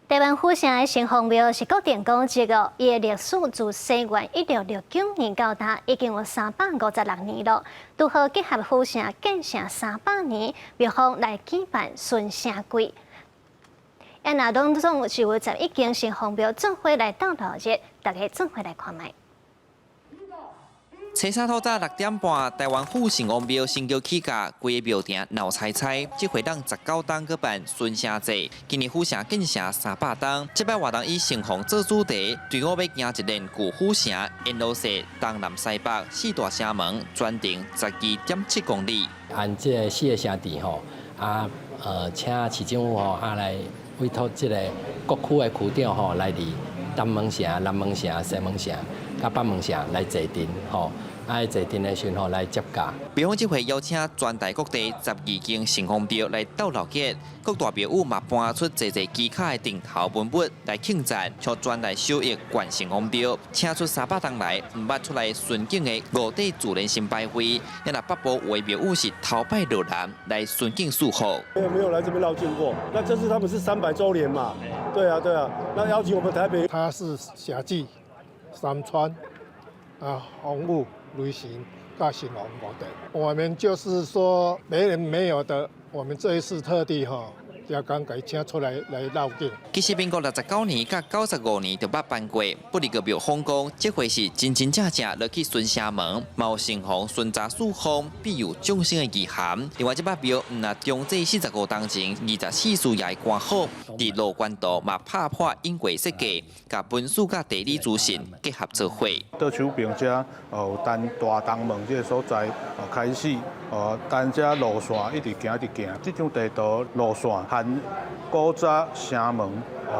台灣府城的城隍廟是國定古蹟哦，伊的歷史自西元1669年到今已經有356年咯。拄好結合府城建城300年，廟方來舉辦巡城祭。啊，若攏總是有11間城隍廟做伙來鬥鬧熱，大家做伙來看覓。初三透早6點半，台灣府城隍廟神轎起駕，規个廟埕鬧猜猜。這回當19冬舉辦巡城祭，今年府城建城300冬，這擺活動以城隍做主題，隊伍欲行一輪舊府城，沿路踅東南西北四大城門，全程12.7公里。按這个四个城鎮吼，啊，請市政府吼啊來委託這个各區的區長吼來佇東門城、南門城、西門城、佮北門城來坐陣吼。啊，坐陣的時吼來接駕。廟方這回邀請全台各地12間城隍廟來鬥鬧熱，各大廟宇嘛搬出濟濟機卡的頂頭文物來慶讚，像全台首邑縣城隍廟，請出300冬來毋捌出來巡境的五帝自然神牌位，啊若北部有的廟宇是頭擺落南來巡境祝福。沒有沒有來這邊繞境過，那這次他們是300週年嘛？對啊對啊，那邀請我們台北。他是社子、三川啊、洪武、雷神、佮城隍五帝。我們就是說別人沒有的，我們這一次特地哈，要剛給請出來來繞境。其實民國69年佮95年就捌辦過，不過廟方講，這回是真真正正落去巡城門，嘛有城隍巡查四方，庇佑眾生的意涵。另外，這擺廟毋若重製45冬前24巳夜的官火，佇羅關道嘛拍破隱過設計，共文史佮地理資訊結合做伙。倒手邊遮有單大東門這個所在，開始，單這路線一直行一直行，這張地圖路線和古早城門、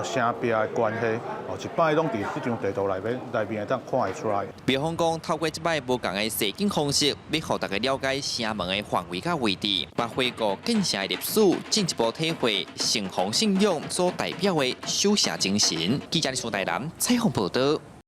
城壁的關係，一擺攏佇這張地圖內面內面會當看會出來。廟方講，透過這擺無仝的實景方式，欲予大家了解城門的範圍佮位置，嘛回顧建城的歷史，進一步體會城隍信仰所代表的守城精神。記者李蘇台南採訪報導。